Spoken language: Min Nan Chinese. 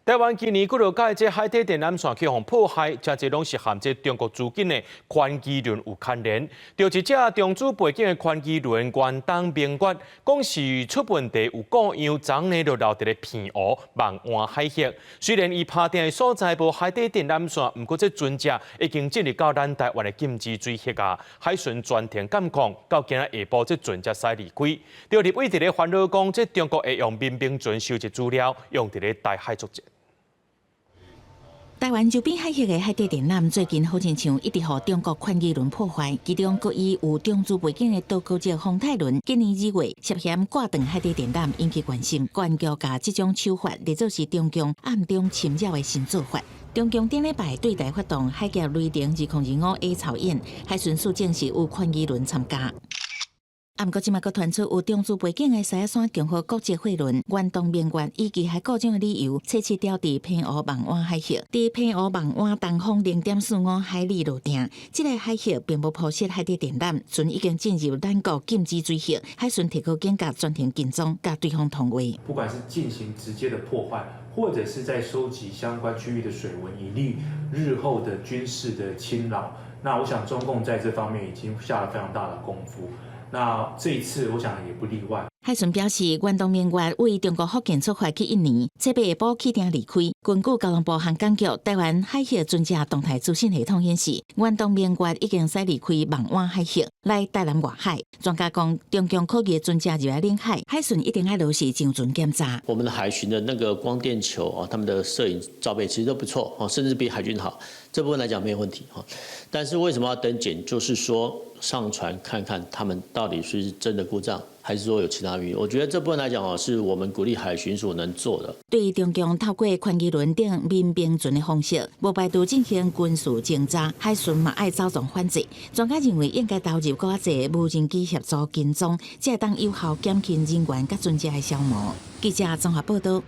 台灣今年幾落擺這海底電纜線去予破壞，誠濟攏是和這中國資金的寬機輪有牽連。著一隻中資背景的寬機輪遠東明月，講是出問題有故障，昨昏就留佇咧澎湖望灣海域。雖然伊拍碇的所在無海底電纜線，毋過這船隻已經進入到咱台灣的禁止水域啊！海巡全程監控，到今仔下晡這船才駛離開。著立委佇咧煩惱講，這中國會用民兵船收集資料，用佇咧台海作戰。台灣周邊海域的海底電纜最近好親像一直予中國寬機輪破壞，其中閣以有中資背景的多國籍宏泰輪，今年2月涉嫌割斷海底電纜，引起關心。國安局共這種手法列做是中共暗中侵擾的新做法。中共頂禮拜對台發動海峽雷霆2025 A 操演，海巡署證實有寬機輪參加。啊，毋過這馬閣傳出有中資背景的獅仔山共和國際貨輪、遠東明月以機械故障的理由，測試調佇澎湖望灣海域，佇澎湖望灣東方0.45海里落碇。這个海域並無鋪設海底電纜，船已經進入咱國禁止水域，海巡提高警覺，全程跟蹤，佮對方通話。不管是進行直接的破壞，或者是在收集相關區域的水文，以利日後的軍事的侵擾。那我想中共在這方面已經下了非常大的功夫。那這一次，我想也不例外。海巡表示，遠東明月為中國福建出發去印尼，這擺下晡起碇離開。根據交通部航管局台灣海峽船隻動態資訊系統顯示，遠東明月已經駛離開望灣海域，來台南外海。專家講，中共可疑船隻入來領海，海巡一定愛落實上船檢查。我們的海巡的那個光電球啊，他們的攝影照片其實都不錯啊，甚至比海軍好。這部分來講沒有問題哈。但是為什麼要登檢？就是說上船看看他們到底是真的故障，還是說有其他原因？我覺得這部分來講哦，是我們鼓勵海巡署能做的。對中共透過寬機輪等民兵船的方式，無排除進行軍事偵查，海巡嘛愛走動反制。專家認為應該投入閣較濟無人機協助跟蹤，才會當有效減輕人員佮船隻的消磨。記者綜合報道。